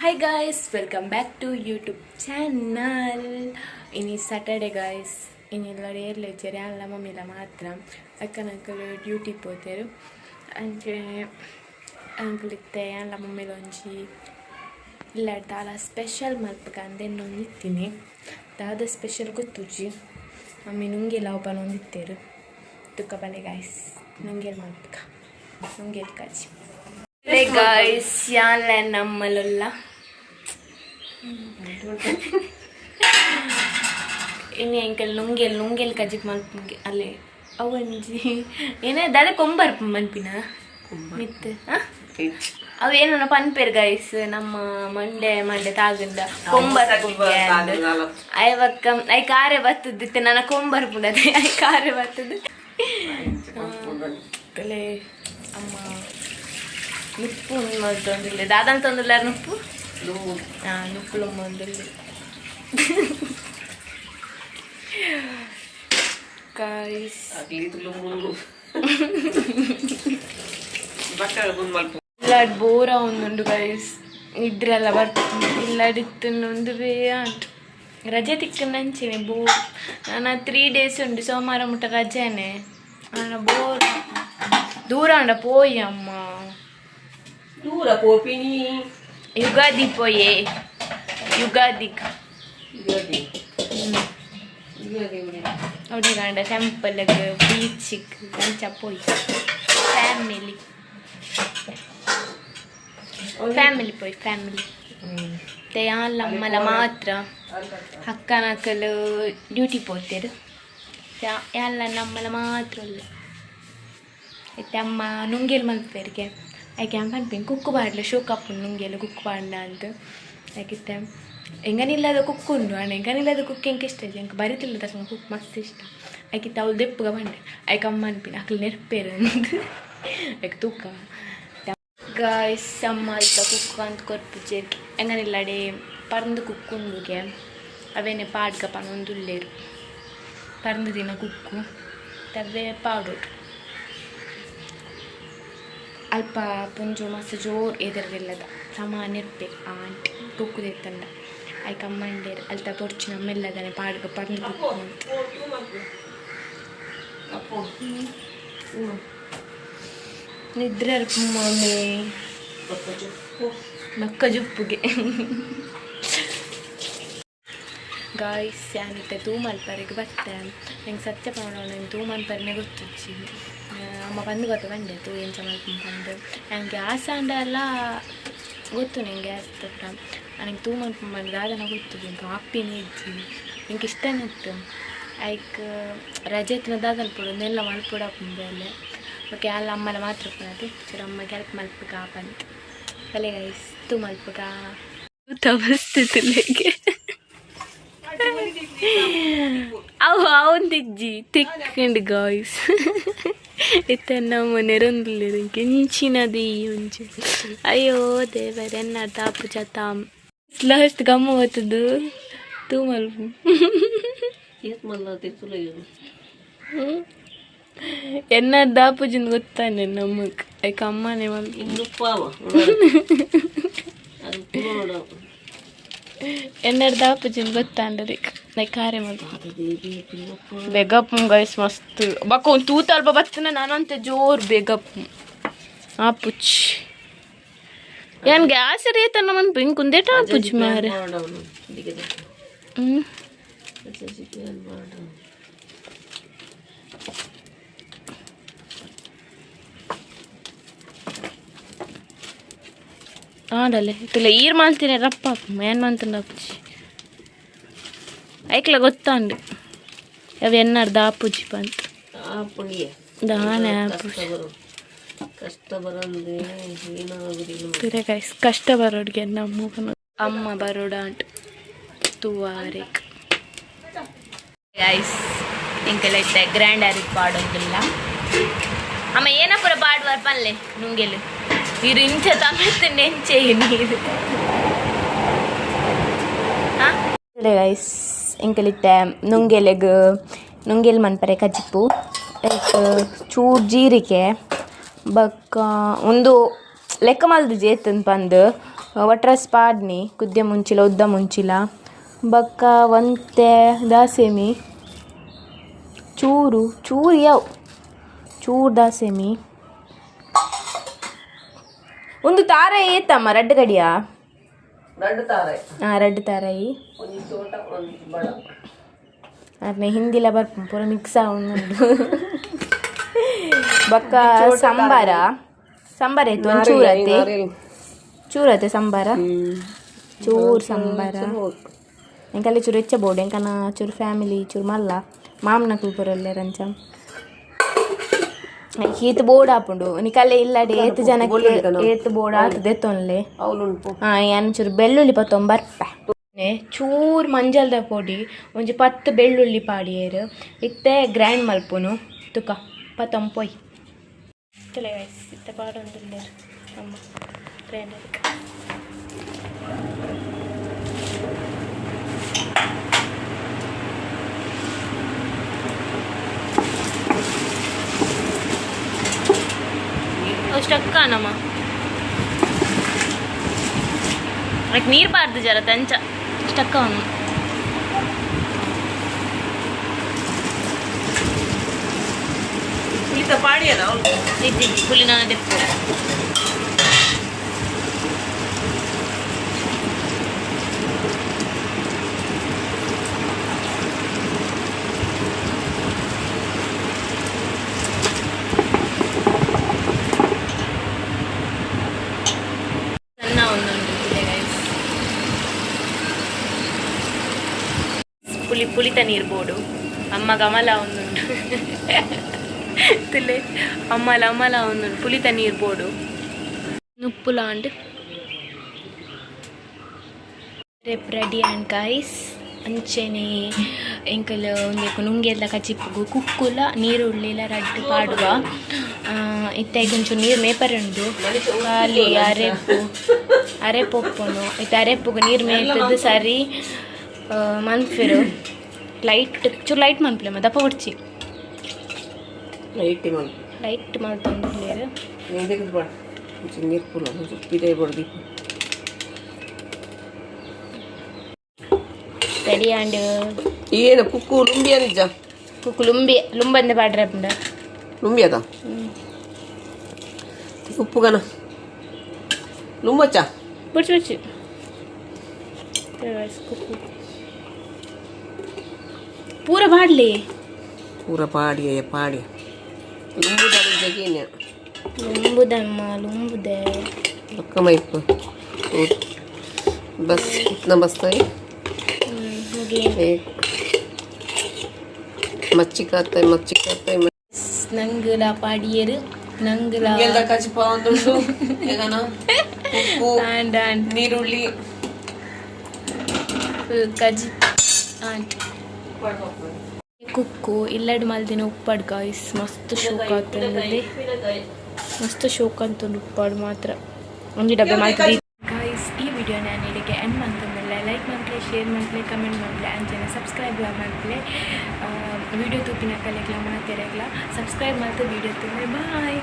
Hi guys, welcome back to YouTube channel. ಇನಿ Saturday guys. ಇನಿ ಎಲ್ಲರೂ ಏರ್ಲೆಜ್ಜೆರ್, ಯಾನ್ಲ ಮಮ್ಮಿಲ ಮಾತ್ರ. ಅಕ್ಕನಕುಲು ಡ್ಯೂಟಿ ಪೋತೆರ್. ಅಂಚನೆ ಅಂಕುಲು ಇತ್ತೆ ಯಾನ್ಲ ಮಮ್ಮಿಲ ಒಂಜಿ ಇಲ್ಲಡ್ ದಾಲ ಸ್ಪೆಷಲ್ ಮಲ್ಪುಗ ಅಂದ್ ಎನ್ನೊಂದಿತ್ತಿನಿ. ದಾದ ಸ್ಪೆಷಲ್ ಗೊತ್ತುಜಿ. ಮಮ್ಮಿ ನುಂಗೆಲ್ ಅವು ಪನೊಂದಿತ್ತೆರ್. ತುಕ ಬಲೆ ಗಾಯ್ಸ್, ನುಂಗೆಲ್ ಮಲ್ಪುಗ, ನುಂಗೆಲ್ ಕಾಜಿ. ಗಾಯ್ಸ್, ಯಾನ್ಲ ನಮ್ಮಲುಲ್ಲ. ಇನಿ ಎಂಕಲ್ ನುಂಗೆಲ್ ನುಂಗೆಲ್ ಕಜಿಪ್ ಮಲ್ಪುಗೆ. ಅಲ್ಲೇ ಅವು ಒಂಜಿ ಏನೇ ದಾದ ಕೊಂಬರ್ ಮನ್ಪಿನ ಮಿತ್ ಅವು ಏನನ್ನ ಪನ್ಪೇರ್ ಗೈಸ್. ನಮ್ಮ ಮಂಡೆ ಮಂಡೆ ತಾಗಂದ ಕೊಂಬರ್ ಐವಕ್ಕ I ಕಾರೆ ಬತ್ತದಿತ್ತೆ. ನನ್ನ ಕೊಂಬರ್ ಪುಂಡದೆ I ಕಾರೆ ಬತ್ತದು. ತಲೆ ಅಮ್ಮ ನುಪ್ಪು ಮಲ್ತೊಂದಿಲ್ಲ. ದಾದಂತ ಒಂದುಲ್ಲಾರ ನುಪ್ಪು. ಹಾ, ನುಪ್ಪು ಲುಂಬೊಂದುಲ್ಲೆ ಗಾಯ್ಸ್. ಇಲ್ಲಾಡ್ ಬೋರ ಒಂದುಂಡು ಗೈಸ್. ನಿದ್ರೆಲ್ಲ ಬರ್ತದೆ. ಇಲ್ಲಾಡಿತ್ತು ಒಂದುವೇ ಆಂಟ್. ರಜೆ ತಿಕ್ಕಂಚೇನೆ ಬೋರ್. ನಾನು 3 ಡೇಸ್ ಉಂಡು, ಸೋಮವಾರ ಮುಟ್ಟ ರಜೆನೆ. ನಾನು ಬೋರ್. ದೂರ ಉಂಡ ಪೋಯಿ ಅಮ್ಮ. ದೂರ ಪೋಪಿನಿ. ಯುಗಾದಿ ಪೋಯೆ, ಯುಗಾದಿಗ್. ಯುಗಾದಿ, ಯುಗಾದಿ. ಅವಡಿಗಾಂಡ ಟೆಂಪಲ್ಗ್, ಬೀಚಿಗ್ ಅಂಚ ಪೋಯಿ. ಫ್ಯಾಮಿಲಿ ಫ್ಯಾಮಿಲಿ ಪೋಯಿ, ಫ್ಯಾಮಿಲಿ. ಮತ್ತೆ ಯಾನ್ಲ ಅಮ್ಮಲ ಮಾತ್ರ. ಅಕ್ಕನಕಲು ಡ್ಯೂಟಿ ಪೋತೆರ್. ಯಾನ್ಲ ನಮ್ಮಲ ಮಾತ್ರ ಉಲ್ಲ. ಇತ್ತೆ ಅಮ್ಮ ನುಂಗೆಲ್ ಮಲ್ಪೆರ್ಗೆ. ಐಕೆ ಅಮ್ಮ ಪನ್ಪಿನಿ, ಕುಕ್ಕು ಪಾಡ್ಲೆ, ಶೋಕ್ ಆಪುಂಡು ನುಂಗೆಲ್ ಕುಕ್ಕು ಪಾಡ್ಂಡ ಅಂದ್. ಐಕಿತ್ತೆ ಎಂಗನಿಲ್ಲದ ಕುಕ್ಕು ಉಂಡು ಅಣ್ಣ. ಎಂಗನಿಲ್ಲದ ಕುಕ್ಕು ಎಂಕ್ ಇಷ್ಟ ಇಜ್ಜಿ. ಎಂಕ್ ಬರಿತಿಲ್ಲದ ಕುಕ್ಕು ಮಸ್ತ್ ಇಷ್ಟ. ಐಕಿತ್ತೆ ಅವ್ಲು ದೆಪ್ಪುಗ ಪಂಡೆ. ಐಕ್ ಅಮ್ಮ ಅನ್ಪಿನಿ, ಅಕ್ಲು ನೆರ್ಪೇರು ಅಂದ್. ಐಕ್ ತೂಕ ಗಾಯ್ಸ್, ಅಮ್ಮ ಅಲ್ಪ ಕುಕ್ಕು ಅಂತ ಕೊರ್ಪುಜೆರ್. ಎಂಗನಿಲ್ಲಡೆ ಪರ್ಂದ್ ಕುಕ್ಕು ಉಂಡುಗೆ, ಅವೇನೆ ಪಾಡ್ಗ ಪನೊಂದುಲ್ಲೆರ್. ಪರ್ಂದ್ ದಿನ ಕುಕ್ಕು ತವ್ವೆ ಪಾಡೊಡು. ಅಲ್ಪ ಪೊಂಜೊ ಮಸ್ತ್ ಜೋರು ಎದುರುದಿಲ್ಲದ ಸಮಾನ ಇರ್ಪೆರ್ ಆಂಟ್ ಕುಕ್ಕು ದೆತ್ತಂಡ. ಐಕ್ ಅಮ್ಮಂಡೇರ್, ಅಲ್ತ ಬೊರ್ಚಿ, ನಮ್ಮೆಲ್ಲದನೆ ಪಾಡ್ಗ ಪರ್ಂದ್ ಕುಕ್ಕು ಅಂತ. ಅಪ್ಪು. ನಿದ್ರೆ ಮಮ್ಮಿ. ಬಕ್ಕ ಜುಪ್ಪುಗೆ ಗಾಯ್ಸ್. ಯಾನಿತ್ತೆ ತೂ ಮಲ್ಪರೆಗ್ ಬತ್ತೆ. ಎಂಕ್ ಸತ್ಯ ಪನೊಡ, ನಂಗೆ ತೂ ಮಲ್ಪರೆನೆ ಗೊತ್ತುಜ್ಜಿ. ಅಮ್ಮ ಬಂದು ಗೊತ್ತ ಬಂಡೆ ತೂ ಎಂಚ ಮಲ್ಪುನು ಪಂದ್. ಯಾನ್ ಗ್ಯಾಸ್ ಆಂಡಲ ಗೊತ್ತು ನಂಗೆ ಗ್ಯಾಸ್ ಪೂರ. ನಂಗೆ ತೂ ಮಲ್ಪುನು ಪಂಡ ದಾದನ ಗೊತ್ತುಜ್ಜಿ. ಎಂಕ್ ಆಪಿನೇ ಇಜ್ಜಿ. ಎಂಕ್ ಇಷ್ಟನೇ ಇತ್ತು. ಐಕ್ ರಜೆ ಇತ್ತಿನ ದಾದ ಮಲ್ಪೊಡು, ಉಂದೆಲ್ಲ ಮಲ್ಪೊಡಾಪುಂಡು ಬೇಲೆ. ಬೊಕ ಯಾನ್ಲ ಅಮ್ಮಲ ಮಾತ್ರ ಉಪ್ಪುನತೆ. ಚೂರು ಅಮ್ಮಗೆ ಹೆಲ್ಪ್ ಮಲ್ಪುಗ ಪಂದ್. ಬಲೆ ಗೈಸ್, ತೂ ಮಲ್ಪುಗ. ತಬಸ್ತಿಗೆ ಅವು ಅವಂದಿಜ್ಜಿ ತಿಕ್ಕಂಡ್ ಗಾಯ್ಸ್. ಇತ್ತೆ ನಮ್ಮ ನೆರೊಂದುಲ್ಲೆರ್. ಎಂಚಿನದಿ ಒಂಜಿ, ಅಯ್ಯೋ ದೇವರೆ, ಎನ್ನ ತಾಪು ಚತಾಮ್. ಲಾಸ್ಟ್ ಗಮ್ಮ ಬತ್ತದು ತೂ ಮಲ್ಪು. ಏತ್ ಮಲ್ಲ ತಿರ್ತುಲ. ಎನ್ನ ದಾಪುಜಿಂದ್ ಗೊತ್ತಾನೆ ನಮಕ್. ಐಕ್ ಅಮ್ಮನೆ ಮಲ್ಪು. ಇನ್ನುಪ್ಪಾವ ಅದು ಪುರೋಡ. ಎನ್ನಡ್ ದಾಪುಜಿಂದ್ ಗೊತ್ತಾಂಡರಿಕ್. ಲೈಕ್ ಕಾರೆ ಮಲ್ಪು. ದೇವಿ. ಬೇಗಪ್ಪು ಗೈಸ್ ಮಸ್ತ್. ಬೊಕ ಒಂದು ತೂತ ಅಲ್ಪ ಬತ್ತನ ನಾನಂತೆ ಜೋರ್ ಬೇಗಪ್ಪು ಆಪುಚ್. ಏನ್ ಗ್ಯಾಸ್ ರೇತನ್ನ ಮನ್ಪು ಇಂಕ್ ಉಂದೇಟ ಆಪುಜಿ ಮಾರೆ. ಹ್ಮ್. ಆಡಲೆ ಇತ್ತಲ್ಲ ಈರ್ ಮಲ್ತಿನ ರಪ್ಪ ಏನ್ ಮಂತಂಡ ಆಪುಜಿ. ಐಕ್ಲ ಗೊತ್ತಾಂಡು ಅವು ಎನ್ನಾರ್ದ ಆಪುಜಿ ಪಂತ. ಆಪುಣಿಯ. ದಾನೆ ಆಪುಜಿ. ಕಷ್ಟ ಬರು, ಕಷ್ಟ ಬರಂದೆ ಏನಾಗುದಿಲ್ಲ. ಪಿರೆ ಗೈಸ್, ಕಷ್ಟ ಬರೋಡ್ಗೆ ನಮ್ಮ ಅಮ್ಮ ಬರೋಡಾಂಟ್ ತೂವಾರೆಕ್. ಗೈಸ್, ಎಂಕೆಲ್ಲ ಇತ್ತೆ ಗ್ರ್ಯಾಂಡ್ ಆರಿಗ್ ಪಾಡೊಂದುಲ್ಲ. ಅಮ್ಮ ಏನಪುರ ಪಾಡುವಾರ್ ಪಲ್ಲೆ ನುಂಗೆಲು. ಇರು ಇಂಚ ತಮಿಳ್ತು ನೆಂಚೆ ನೀರು. ಗೈಸ್, ಎಂಕಲಿತ್ತೆ ನುಂಗೆಲೆಗ್ ನುಂಗೆಲ್ ಮನ್ಪರೆ ಕಜಿಪು. ಐಕ್ ಚೂರು ಜೀರಿಗೆ ಬೊಕ್ಕ ಉಂದು ಲೆಕ್ಕ ಮಲ್ದು ಜೇತನ್ ಪಂದ್. ವಟ್ರಸ್ ಪಾಡ್ನಿ ಕುದ್ದೆ ಮುಂಚಿಲ ಉದ್ದ ಮುಂಚಿಲ ಬೊಕ್ಕ ಒಂತೆ ದಾಸೆಮಿ ಚೂರು ಚೂರು ಯಾವ ಚೂರು ದಾಸೆಮಿ ಒಂದು ತಾರ ಏತಮ್ಮ ರಡ್ಡು ಗಡಿಯಾ ಹಾಂ ರಡ್ಡು ತಾರಾಯಿ ಅರ್ನೆ ಹಿಂದಿಲ ಬರ್ಪು ಪೂರ ಮಿಕ್ಸ್ ಆವೊಂದುಂಡು ಬೊಕ್ಕ ಸಂಬಾರ ಸಂಬಾರ ಆಯ್ತು ಒಂದು ಚೂರು ಅತ್ತೆ ಚೂರು ಅತ್ತೆ ಸಂಬಾರ ಚೂರು ಸಂಬಾರ ಎಂಕಲ್ಲಿ ಚೂರು ಹೆಚ್ಚ ಬೋರ್ಡ್ ಎಂಕನ ಚೂರು ಫ್ಯಾಮಿಲಿ ಚೂರು ಮಲ್ಲ ಮಾಮನಕುಲು ಪೂರ ಉಲ್ಲೆರ್ ಅಂಚ ಈತ್ ಬೋರ್ಡ್ ಆಪುಂಡು ನಿಕಲೆ ಇಲ್ಲಡೆ ಏತ್ ಜನಕ್ಕೆ ಏತ್ ಬೋರ್ಡ್ ಆತದೆ ದೆತ್ತೊನ್ಲೆ. ಹಾಂ ಯಾನ್ ಚೂರು ಬೆಳ್ಳುಳ್ಳಿ ಪತ್ತೊಂದು ಬರ್ಪೆ ಚೂರು ಮಂಜಲ್ದ ಪೊಡಿ ಒಂಜಿ 10 ಬೆಳ್ಳುಳ್ಳಿ ಪಾಡಿಯೆರ್ ಇತ್ತೆ ಗ್ರೈಂಡ್ ಮಲ್ಪುನು ತುಕ ಪತ್ತೊಂಪೊಯ್ ತುಲೆ ಗೈಸ್ ಇತ್ತೆ ಪಾಡೊಂದುಲ್ಲೆರ್ ಅಮ್ಮ ಗ್ರೈಂಡರ್. ಸ್ಟಕ್ ನಮ್ಮ ಅದಕ್ಕೆ ನೀರು ಬಾರ್ದು ಜರ ತಂಚ ಸ್ಟಕ್ ಅವನು. ಪುಳಿತ ಪಾಡಿಯನ ಇಜ್ಜಿ ಪುಲಿ ನಾನು ದೆಪ್ಪು ಸಣ್ಣ ಒಂದೊಂದು ಗೈಸ್. ಪುಲಿ ಪುಲಿತ ನೀರು ಬೋಡು ಅಮ್ಮ ಗಮಲ ಒಂದುಂಡು ತುಲೆ ಅಮ್ಮಲ ಅಮ್ಮಲ ಒಂದುಂಡು ಪುಲಿತ ನೀರು ಬೋಡು ನುಪ್ಪುಲಾಂಡ್ ರೇಪ್ ರೆಡಿ ಆ್ಯಂಡ್ ಗೈಸ್. ಅಂಚೆನೆ ಎಂಕಲ್ ಒಂದೆಕ್ಕು ನುಂಗೆಲ್ಲ ಕಚಿಪ್ಪುಗು ಕುಕ್ಕುಲ ನೀರುಳ್ಳಿಲ ರಡ್ಡು ಪಾಡುವ. ಇತ್ತೆ ಒಂಚೂರು ನೀರು ಮೇಪರುಂಡು ಖಾಲಿ ಅರೆಪು ಅರೆಪು ಉಪ್ಪುನು ಇತ್ತೆ ಅರೆಪ್ಪುಗು ನೀರು ಮೇಯ್ತದ್ದು ಸರಿ ಮನ್ಫಿರು ಲೈಟ್ ಚೂರು ಲೈಟ್ ಮನ್ಪುಲೆ ದಪ್ಪ ಬುಡ್ಚಿ ಲೈಟ್ ಮಲ್ ಲೈಟ್ ಮಲ್ತೊಂದುಲ್ಲೆರ್. ನೀರು ಬಾಡ್ ಒಂಚೂರು ನೀರು ಪುಲ ಒಂಚೂರು ಪಿದೈ ಬಡ್ದು. ರೆಡಿ ಆಂಡ್. ಏನು ಕುಕ್ಕು ಲುಂಬಿಯ ನಿಜ? ಕುಕ್ಕು ಲುಂಬಿ ಲುಂಬಂದೆ ಪಾಡ್ರೆ ಪುಂಡ. ಲುಂಬಿ ಅದ ಉಪ್ಪುಗನ ಲುಂಬಚ್ಚ. ಬುಡ್ಚಿ ಬುಡ್ಚಿ ಕುಕ್ಕು ಪೂರ ಬಾಡ್ಲಿ. ಪೂರ ಪಾಡಿಯ ಪಾಡಿಯ ಲುಂಬುದ ಜಗೇನೆ. ಲುಂಬುದಮ್ಮ ಲುಂಬುದೆ. ಪಕ್ಕ ಮೈಪ್ ಬಸ್ ಇತ್ನ ಬಸ್ತಾಯಿ. ಮುಗಿ. ಮಚ್ಚಿಕಾತಾಯಿ ಮಚ್ಚಿಕಾತಾಯಿ. ನಂಗುಲ ಪಾಡಿಯರು ನಂಗುಲ. ಎಲ್ಲ ಕಚಿಪ ಒಂದುಂಡು ಏಗನ ಉಪ್ಪು ಆಂಡ್ ಆಂಡ್ ನೀರುಳ್ಳಿ. ಕಜಿ ಆಂಟ್ ಕುಕ್ಕು ಇಲ್ಲಡ್ ಮಲ್ದಿನ ಉಪ್ಪಾಡು ಗಾಯ್ಸ್ ಮಸ್ತ್ ಶೋಕ್ ಆತಂದೆ ಮಸ್ತ್ ಶೋಕ್ ಅಂತಂದು ಉಪ್ಪಾಡು ಮಾತ್ರ ಒಂಜಿ ಡಬ್ಬೆ ಮಲ್ತ್. ಗಾಯ್ಸ್ ಈ ವಿಡಿಯೋ ನಾನು ಇಲ್ಲಿಗೆ ಎಂಡ್ ಮಂತಂದಿಲ್ಲ. ಲೈಕ್ ಮಲ್ಪಲೆ, ಶೇರ್ ಮಲ್ಪಲೆ, ಕಮೆಂಟ್ ಮಲ್ಪಲೆ, ಅಂಚನೆ ಸಬ್ಸ್ಕ್ರೈಬ್ ಮಲ್ಪಲೆ. ವಿಡಿಯೋ ತೂಪಿನ ಕಲೆಗ್ಲ ಮಾತೆರೆಗ್ಲ ಸಬ್ಸ್ಕ್ರೈಬ್ ಮಲ್ತು ವಿಡಿಯೋ ತೂಲೆ. ಬಾಯ್.